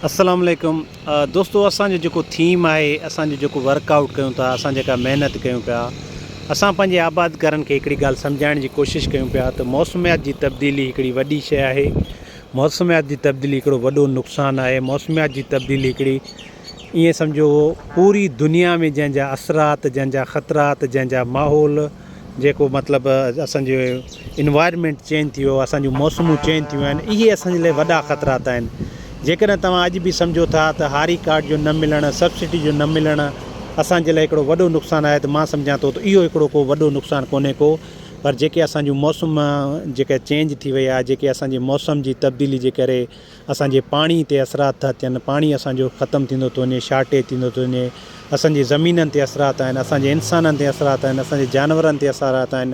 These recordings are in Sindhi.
السلام عليڪم دوستو اسان جو جيڪو ٿيم آهي اسان جو جيڪو ورڪ آئوٽ ڪيون ٿا اسان جيڪا محنت ڪيون پيا اسان پنهنجي آبادگارن کي هڪڙي ڳالهه سمجهائڻ جي ڪوشش ڪيون پيا ته موسميات جي تبديلي هڪڙي وڏي شيء آهي موسميات جي تبديلي هڪڙو وڏو نقصان آهي موسميات جي تبديلي هڪڙي ائين سمجهو پوري دنيا ۾ جنهن جا اثرات جنهن جا خطرات جنهن جا ماحول جيڪو مطلب اسان جو انوائرمينٽ چينج ٿي ويو اسان جون موسمون چينج ٿي ويون آهن اهي اسان جي لاء وڏا خطرات آهن جيڪڏهن توهان اڄ به سمجهو ٿا ته هاري ڪارڊ جو نه ملڻ سبسڊي جو نه ملڻ اسان جي لاء هڪڙو وڏو نقصان آهي ته مان سمجهان ٿو ته اهو هڪڙو ڪو وڏو نقصان ڪونهي ڪو پر جيڪي اسان جون موسم جيڪا چينج ٿي وئي آهي جيڪي اسان جي موسم جي تبديلي جي ڪري اسان جي پاڻي تي اثرات ٿا ٿين، پاڻي اسان جو ختم ٿيندو ٿو وڃي، شارٽيج ٿيندو ٿو وڃي، اسان جي زمينن تي اثرات آهن، اسان جي انسانن تي اثرات آهن، اسان جي جانورن تي اثرات آهن،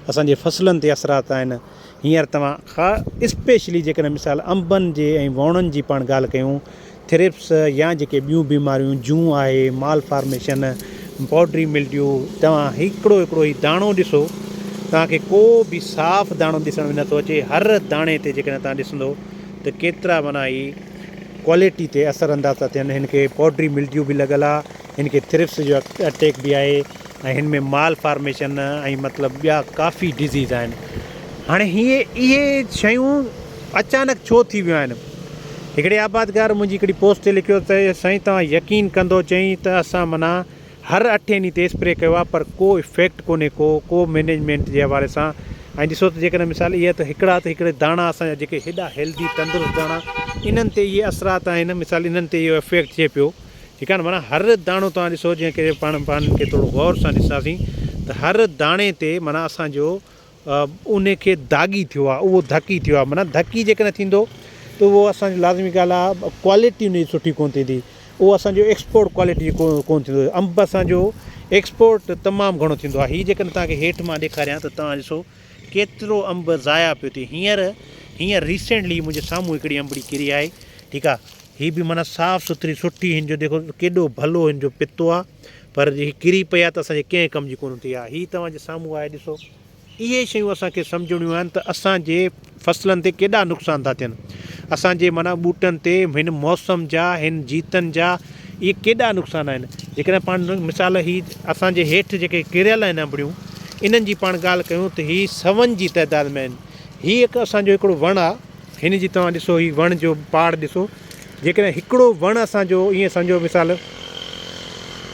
اسان جي فصلن تي اثرات آهن. هينئر توهان خا اسپيشلي جيڪڏهن مثال انبن جي ۽ ووڻن جي پاڻ ڳالهه ڪيون، ٿرپس يا جيڪي ٻيون بيماريون جون آهي، مال فارميشن، پوڊري ملڊيو، توهان هڪڙو هڪڙو هي داڻو ڏسو، توهان کي ڪو به صاف داڻو ڏسڻ ۾ نٿو اچي، هر داڻي تي جيڪڏهن توهان ڏسندو ته ڪيترا معنيٰ هي ڪوالٽي تي اثر انداز ٿا ٿين، هن کي پوڊري ملڊيو به لڳل آهي، هن کي ٿرپس جو اٽيڪ به آهي ۽ هن ۾ مال فارميشن ۽ مطلب ٻيا ڪافي ڊزيز آهن. هاڻي هي اهي شيون اچانڪ ڇو ٿي ويون آهن؟ هڪڙي آبادگار منهنجي هڪڙي پوسٽ تي لکيو ته سائين توهان يقين ڪندو چئين ته اسان معنيٰ هر اٺين ڏينهن تي اسپري ڪيو آهي پر ڪو افيڪٽ ڪونهي ڪو ڪو مينيجمينٽ جي حوالي سان ۽ ڏسو ته جيڪڏهن مثال اهي ته هڪڙا ته هڪڙي داڻا اسان جا جيڪي هيڏا هيلدي تندرست داڻا انهن تي اهي اثرات آهن مثال انهن تي اهو افيڪٽ ٿئي پيو ٺيڪ آهي نه معنيٰ هر داڻو توهان ڏسو جنهن کي پاڻ پاڻ کي ٿورو غور سان ڏسنداسين ته هر داڻي تي معنيٰ اسان جو ان کي داغي ٿيو آهي اهو ڌڪي ٿيو آهي معنيٰ ڌڪي جيڪڏهن ٿيندو ته اهو اسان جي لازمي ڳالهه آهي ڪوالٽي ان جي سٺي ڪونه ٿيندي اهو اسان جو ايڪسپورٽ ڪوالٽي جو ڪونه ٿيندو انب اسان جو ايڪسپورٽ تمام گهڻو ٿيندو آهي هي جيڪڏهن توهان کي هيٺ مان ڏيکاريان ته توهان ڏسو ڪيترو انب ضايع پيو ٿئي هينئر هينئر ريسينٽلي منهنجي سامهون هڪڙي انبڙي ڪري آهي ٺيڪ آهي هي به معنيٰ صاف سٿري سٺي هن جو ڏيکو ڪيڏو ڀلو هن جو پتو آهي پر جي هي ڪري پئي آ ته اسان جي ڪنهن ڪم جي ڪونه ٿي آ. هي توهان جي سامهون آهي ڏسو. اهي شيون اسان کي سمجهڻيون آهن ته اسان جي فصلن تي ڪيڏا نقصان ٿا ٿين. اسان جي معنيٰ ٻوٽن تي هن موسم جا هن جيتن جا اهي ڪيڏا نقصان آهن. جيڪڏهن پاڻ مثال هي اسان جي هيٺ جيڪي ڪريل آهن انبڙيون انهن جي پاڻ ڳالهه ڪيون ته هي سون جي تعداد ۾ آهن. هي هڪ اسان جو هڪڙو وڻ آ. هن جي توهان ڏسو هي وڻ جو پاڙ ڏسو جيڪڏهن هڪڙو وڻ اسان جو ائين سمجهو مثال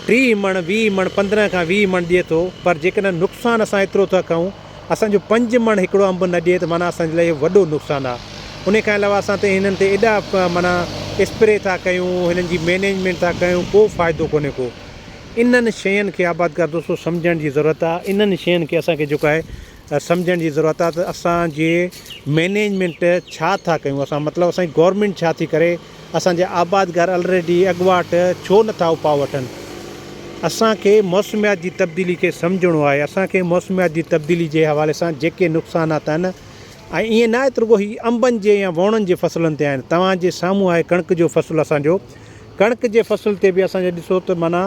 30 مڻ 20 مڻ 15 کان 20 مڻ ڏئي ٿو پر جيڪڏهن نقصان اسان ايترو ٿا کائون اسان جو پنج مڻ هڪڙو انب نه ڏئي ته معنيٰ اسان جي لاء اهو وڏو نقصان آهي ان کان علاوه اسان تي هنن تي ايڏا معنيٰ اسپري ٿا ڪيون هنن جي مينيجمينٽ ٿا ڪيون ڪو فائدو ڪونهي ڪو انهن شين کي آبادگار دوستو سمجهڻ جي ضرورت آهي انهن شين کي اسان کي جيڪو آهي سمجهڻ جي ضرورت آهي ته اسان جي مينيجمينٽ ڇا ٿا ڪيون اسان مطلب اسان جي گورنمينٽ ڇا ٿي ڪري اسان جا آبادگار الريڊي اڳواٽ ڇو نٿا اپاء وٺن اسان کي موسميات جي تبديلي کي سمجهڻو آهي اسان کي موسميات جي تبديلي جي حوالي سان جيڪي نقصانات آهن ۽ ائين نه آهي ته رڳو هي انبن جي يا ووڻن جي فصلن تي آهن توهان جي سامهون آهي ڪڻڪ جو فصل اسان جو ڪڻڪ جي فصل تي به اسان جي ڏسو ته معنيٰ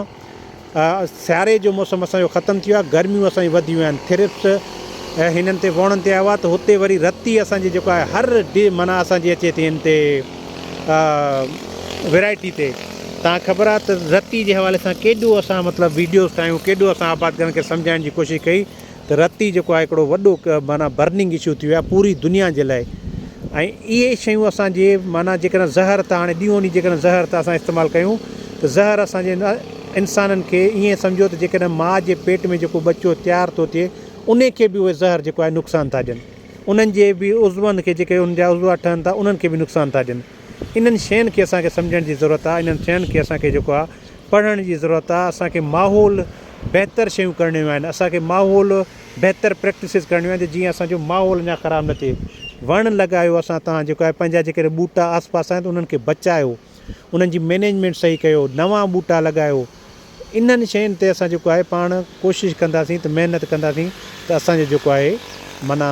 سياري جو موسم اسان جو ختم ٿي ويو آهي گرميون اسان جون وڌي ويون آهن ٿرپس هنن تي ووڻن تي آيو آهي ته هتي وري رتي اسان جي جيڪو آهي هر ڊي معنيٰ اسان جي اچي ٿي هن تي ورائٽي تي تان خبر آهي ته رتي جي حوالي سان ڪيڏو اسان مطلب ويڊيوز ٺاهيون ڪيڏو اسان آبادگارن کي سمجهائڻ جي ڪوشش ڪئي ته رتي جيڪو آهي هڪڙو وڏو معنيٰ برننگ اشو ٿي ويو آهي پوري دنيا جي لاء ۽ اهي شيون اسان جي معنيٰ جيڪڏهن زهر ته هاڻي ڏينهون ڏينهن جيڪڏهن زهر ته اسان استعمال ڪيون ته زهر اسان جي انسانن کي ائين سمجهو ته جيڪڏهن ماء جي پيٽ ۾ جيڪو ٻچو تيار ٿو ٿئي انهي کي به اهي زهر جيڪو آهي نقصان ٿا ڏين انهن جي به عضون کي جيڪي انهن جا عضوا ٺهن ٿا انهن کي به نقصان ٿا ڏين انهن شين کي اسان کي سمجهڻ جي ضرورت آهي انهن شين کي اسان کي جيڪو آهي پڙهڻ جي ضرورت آهي اسان کي ماحول بهتر شيون ڪرڻيون آهن اسان کي ماحول بهتر پريڪٽسز ڪرڻيون آهن ته جيئن اسان جو ماحول اڃا خراب نه ٿئي وڻ لڳايو اسان تان جيڪو آهي پنهنجا جيڪڏهن ٻوٽا آس پاس آهن ته انهن کي بچايو انهن جي مينيجمينٽ صحيح ڪيو نوان ٻوٽا لڳايو انهن شين تي اسان جيڪو آهي پاڻ ڪوشش ڪنداسين ته محنت ڪنداسين ته اسان جو جيڪو آهي معنيٰ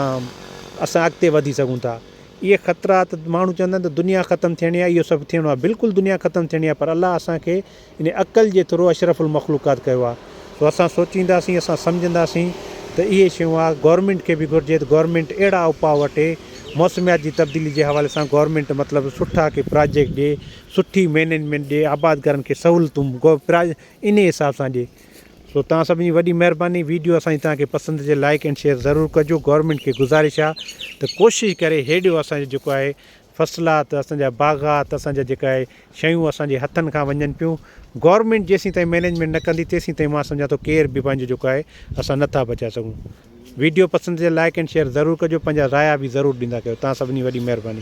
اسان اڳتي وڌي سگهون ٿا اهي خطرات ماڻهو چوندا آهن ته دنيا ختم ٿيڻي آهي اهو سڀ ٿيڻو آهي بلڪل دنيا ختم ٿيڻي آهي پر الله اسان کي ان عقل جي ٿرو اشرف المخلوقات ڪيو آهي سو اسان سوچينداسين اسان سمجهنداسين ته اهي شيون آهي گورنمينٽ کي به گهرجي ته گورنمينٽ اهڙا اپاء وٺي موسميات جي تبديلي جي حوالي سان گورنمينٽ مطلب سٺا ڪي پراجيڪٽ ڏي سٺي مينيجمينٽ ڏي آبادگارن کي سهولتون انهي حساب سان ڏي سو توهان سڀني جي وڏي مهرباني ويڊيو اسان جي توهان کي پسند اچي لائيڪ اينڊ شيئر ضرور ڪجو گورنمينٽ کي گذارش آ ته ڪوشش ڪري هيڏيو اسان جو جيڪو آهي فصلات اسان جا باغات اسان جا جيڪا آهي شيون اسان جي هٿن کان وڃن پيون گورنمينٽ جيسين تائين مينيجمينٽ نه ڪندي تيسين تائين مان سمجهان ٿو ڪير به پنهنجو جيڪو آهي اسان نه ٿا بچائي سگهون ويڊيو پسند اچي لائيڪ اينڊ شيئر ضرور ڪجو پنهنجا رايا به ضرور ڏيندا ڪيو توهان سڀني وڏي مهرباني.